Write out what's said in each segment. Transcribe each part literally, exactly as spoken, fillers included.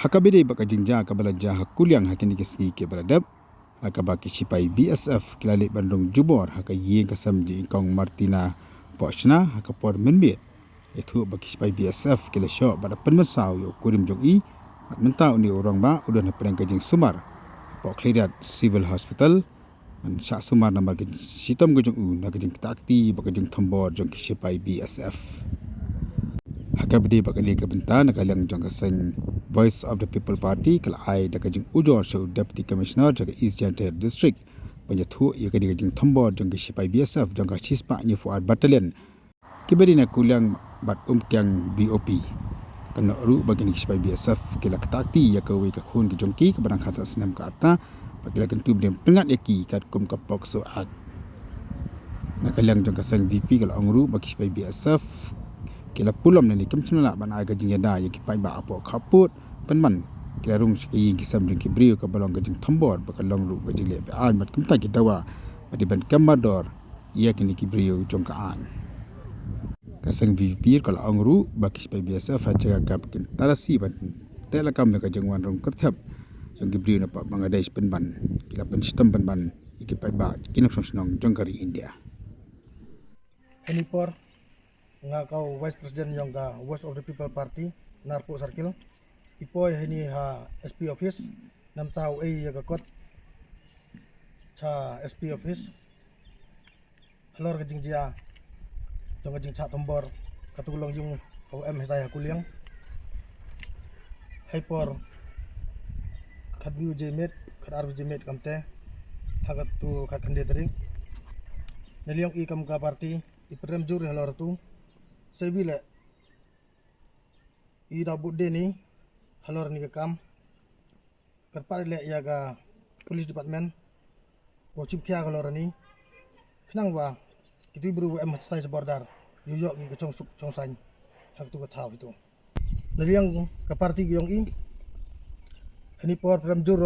Ha kaba ïadei bad ka jingjia kaba la jia ha Kuliang ha kine ki sngi kiba la dep, ha kaba ki shipai B S F ki la leit ban rung jubor ha ka ïing ka sem jong i Kong Martina Pohshna ha ka por mynmiet. Ïathuh ba ki shipai B S F ki la shoh bad la pynmynsaw ïa u kurim jong i, bad mynta une u rangbah u don hapdeng ka jingsumar hapoh Khliehriat Civil Hospital. Ban shah sumar namar ka shitom ka jong u na ka jingktah kti bad ka jingthombor jong ki shipai B S F. Ha kaba ïadei bad kane ka bynta, na ka liang jong ka seng Voice of the People Party ka la ai da ka jingujor sha u Deputy Commissioner jong ka East Jaintia District ban ïathuh ïa kane ka jingthombor jong ki shipai B S F jong ka shispah hynñiewphew ar Battalion, kiba dei na Kuliang bad Umkiang B O P. Kynnoh ruh ba kine ki shipai B S F ki la ktah kti ïa kawei ka khun ka jong ki kaba dang khatsan snem ka rta, bad ki la kyntu ba dei ban pyngngad ïa ki katkum ka POCSO Act. Na ka liang jong ka seng V P ka la ong ruh ba ki shipai B S F ki la pulom lane kim shym la lah ban ai ka jingïada ïa ki paidbah hapoh khappud pynban ki la rung sha ka ïing ki sem jong ki briew, kaba long ka jingthombor bad ka long ruh ka jingleh be-aiñ bad kumta ki dawa ba dei ban kem mardor ïa kine ki briew jong ka aiñ. Ka seng V P ka la ong ruh ba ki shipai B S F ha jaka kaba kin talasi ban teh lakam ïa ka jingwan rung kyrthep jong ki briew na poh Bangladesh pynban ki la pynshitom pynban ïa ki paidbah ki nongshong shnong jong ka ri India. Heini por nga ka u Vice President jong ka Voice of the People Party Narpuh Circle, i poi heini ha S P Office namar u ai ïa ka kot sha S P Office halor ka jingjia jong ka jingshah thombor katu ka longïing kaba em hitai ha Kuliang. Hei por khatwei baje miet, khatar baje miet kamte, ha katu khatkhyndai tarik, na liang i kam ka party i pynrem jur halor tu, sa iwei leh i da bud de ni halor ni ka kam. Kyrpad leh ïa ka Police Department ba u shim khia halor ni, khnang ba kitu ki briew ba em ha shatai sha border ïoh ïoh ki ka chongsuk chongsaiñ ha katu ka thaw kitu. Na liang ka party ka jong i, heini por pynrem jur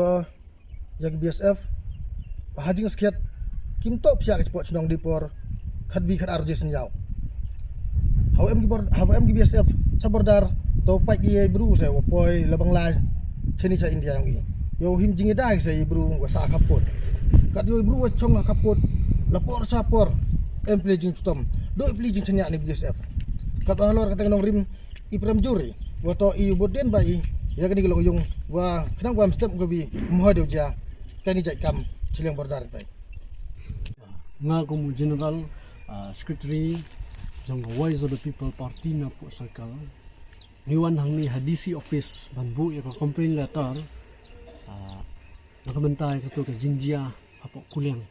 ïa ki B S F ba ha jingsakhiat kim toh psiah ka spot shnong dei por khatwei khatar baje synñiaw. Haba em ki bor, haba em ki B S F sha border, to pait ki ïa i bru se wa poi la Bangla shane sha India jong i. Ïoh him jingïada ki se i bru wa sah khappud. Kat ïoh i bru wa chong khappud la por sha por, em pli jingshitom, doi pli jingshaniah ni B S F. Kat halor kata ka nongrim i pynrem jur i wa to i bud dien ba i ïa kane ka longïing wa khnang ba em step ka bi mhoi deu jia kane jait kam chiliang border tai. Nga kum u General, ah, Secretary jong ka Voice of the People Party Narpuh Circle, ngi wan hangne ha D C Office ban buh ïa ka complaint letter, ah, na ka bynta ïa katu ka jingjia hapoh Kuliang.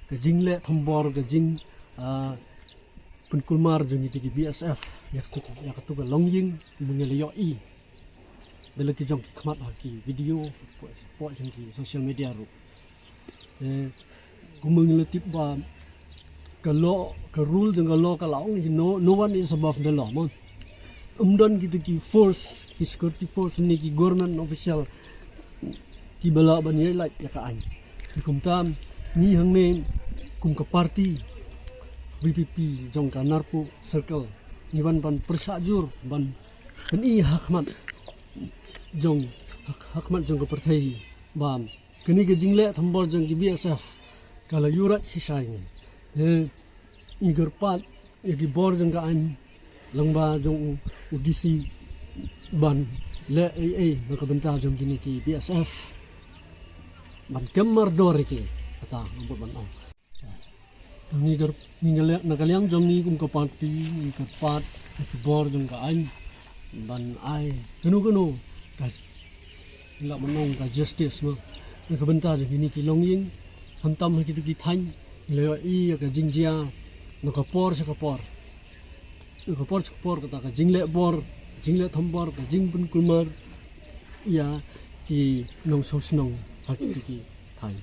Ka jingleh thombor, ka jing, ah, pynkulmar jong kito ki B S F ïa katu, ïa katu ka longïing ba ngi la ïohi da la ki jong ki khmat ha ki video, hapoh, hapoh jong ki social media ruh. Te kumba ngi la tip ba ka law, ka rule jong ka law ka la ong, no, no one is above the law, mo. Ym don kito ki force, ki security force ne ki government official kiba lah ban ïaid lait ïa ka aiñ. Te kumta ngi hangne kum ka party V P P jong ka Narpuh Circle ngi wan ban pyrshah jur ban pyni ha khmat jong, ha, ha khmat jong ka pyrthei ba kane ka jingleh thombor jong ki B S F ka la ïurap shisha ïa ngi. Te ngi kyrpad ïa ki bor jong ka aiñ lyngba jong u, u D C ban leh ei ei na ka bynta jong kine ki B S F ban kem mardor ïa ki, kata nga bud ban ong. Ngi kyrp-, ngi ka liang, na ka liang jong ngi kum ka party ngi kyrpad ïa ki bor jong ka aiñ ban ai kano kano ka, ngi lah ban ong ka justice, mo, na ka bynta jong kine ki longïing. Khamtam ha kito ki thaiñ ngi la ïohi ïa ka jingjia na ka por sha ka por, na ka por sha ka por, kata ka jingleh bor, jingleh thombor, ka jingpynkulmar ïa ki nongshong shnong ha kito ki thaiñ.